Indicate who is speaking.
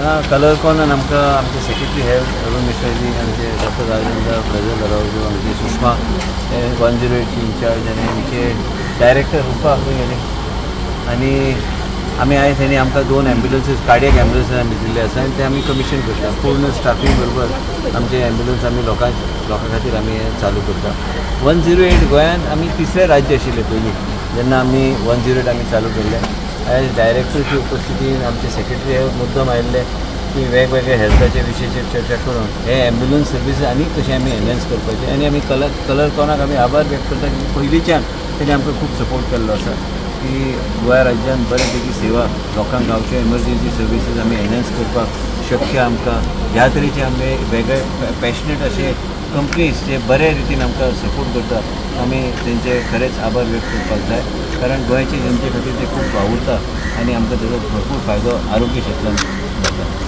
Speaker 1: कलरकॉनान आमकां आमचे secretary health Arun Mishraji, आमचे डॉक्टर राजेंद्र प्रज्वल अरावजो, आमचे सुषमा 108ची इन्चार्ज आनी आमचे डायरेक्टर रुपा खंय गेले आनी आमी आयज तेणी आमकां 2 एम्ब्युलन्सीस, कार्डियक एम्ब्युलन्सीस आमी दिल्ले आसा आनी ते आमी कमिशन करता. पूर्ण स्टाफींग बरोबर आमचे एम्ब्युलन्स आमी लोकां खातीर आमी हें चालू करता. 108 गोंयांत आमी तिसरें राज्य आशिल्लें पयलीं जेन्ना आमी 108 आमी चालू केल्लें. आयज डायरेक्टरची उपस्थितीन आमचे सेक्रेटरी हे मुद्दम आयिल्ले की वेगवेगळे हेल्थाचे विशयाचेर चर्चा करून हे एम्ब्युलन्स सर्वीस आनी कशें आमी एनहेन्स करपाचें आनी आमी कलरकॉनाक आमी आभार व्यक्त करता की पयलींच्यान तेणी आमकां खूब सपोर्ट केल्लो आसा की गोंया राज्यान बरे पैकी सेवा लोकांक गावच्यो एमर्जन्सी सर्विसीस आमी एनहेन्स करपाक शक्य आमकां. ह्या तरेचे आमी वेगळे पॅशनेट अशे कंपनीज जे बरे रितीन आमकां सपोर्ट करता आमी तेंचे खरेंच आभार व्यक्त करपाक जाय, कारण गोंयचे जनते खातीर ते खूब वावुरता आनी आमकां तेजो भरपूर फायदो आरोग्य क्षेत्रांत जाता.